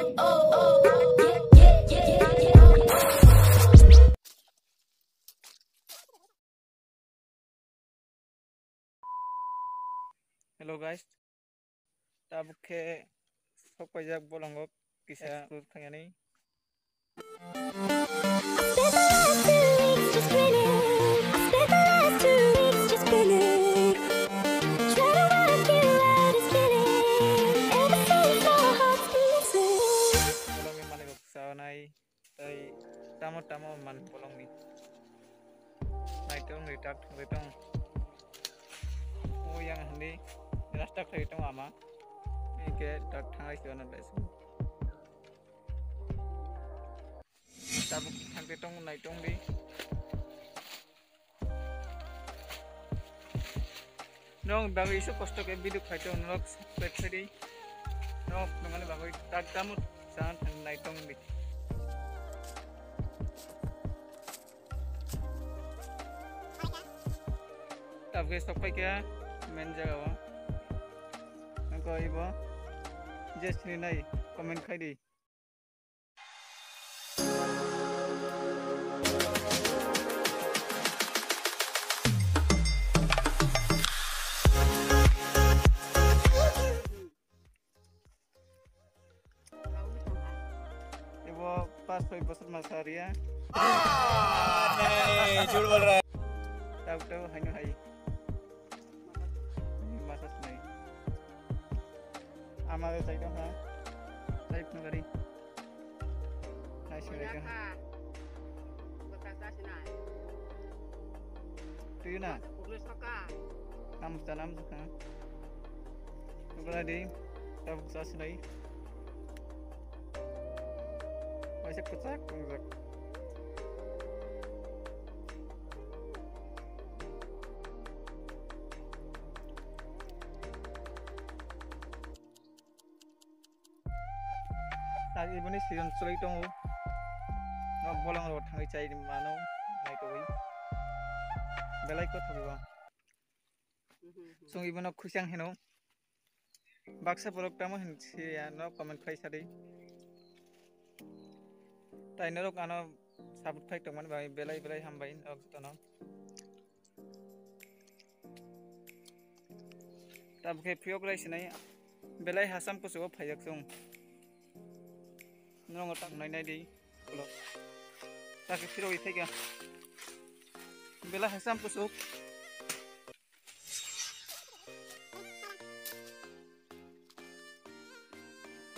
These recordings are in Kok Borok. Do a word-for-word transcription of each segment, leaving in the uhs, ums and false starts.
Hello guys, tabuk khe sok paijak bolongo kisa explore khainani. Bolongni manwi rok sanai. Tei tamo tamo man bolongni. Naitong ni tak thangwi tong. O yang hindi rasta khlai tong ama. Ike tak thangai sio na bes. Tabuk thangwi tong naitong di. Nong bagwi isu kosto ke video khaito norok subscribe khaidi. Norok nongani bagwi tak tamut san naitong di. Tabuk sok pai khe main jaga o. Nongko ibo je sini nai comment khaidi. Ibo pas soi bosor ma sariya. Hey, jhut bol raha hai. Tau tau haino hai. Masa sinai. Amare sai dong ha. Sai phone gari. Hai sinai dong. Tuyu na. Nam sa nam sa. Nukla di. Tabuk sa sinai. Waisa kwchak wngjak. Tei iboni season chwlai tongo. No bolong rok thangwi chai mano naitugwi. Belai kothok ibo. Chwng ibono khwisang hino. Baksa borok tamo hin siya no comment khai sadi. Tai norok ano support khai tongmani bagwi belai belai hambai norok jotono. Tabuk khe phiyok lai sinai belai hasam kuchugo phaijak chwng. Norok tak nai nai di. Ulo. Taki phirogwi phaikha. Belai hasam kuchuk.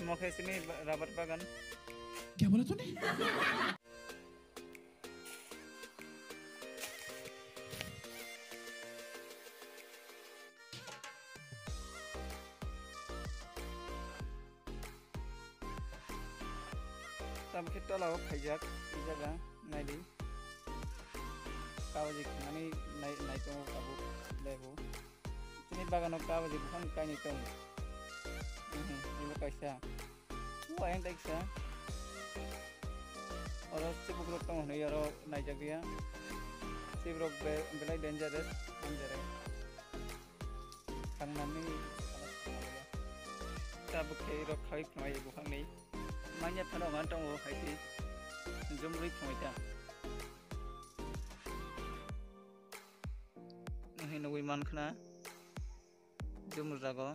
Mo khe sini ba-, rubber bagan. Kya bola tune? Tamo khe tola o khaijak, i jaga naidi. Kabaji khanani nai, nai tongo tabuk lebu. Chini bagano kabaji buphang kainwi tongo. Mhm, ibo kaisa. O ayang kaisa. Oro chibukrok tongo hwnwi oro naijak ya. Chibukrok be-, belai dangerous, dangerous. Thangnani tabuk khe rok khai phunai bukhangni. Manya phano ngan tongo hai se jumrui phunai ta. Nugui man khna jumru jago.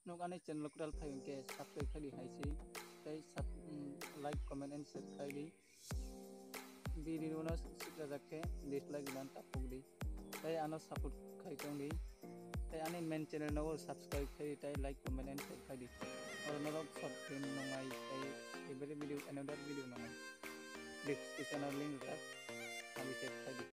Nok ani channel kwtal phai hwnkhe subscribe khaidi hai se. Tei sub-, mm, like, comment and share khaidi. Video no sikla jak khe dislike dan tapuk di. Tei ano support khai tong di. Tei ani main channel no subscribe khai di, tei like, comment and share khai di. Oro norok short film nongai tei every video, another video nongai. Description o link rijak, abi check khai di.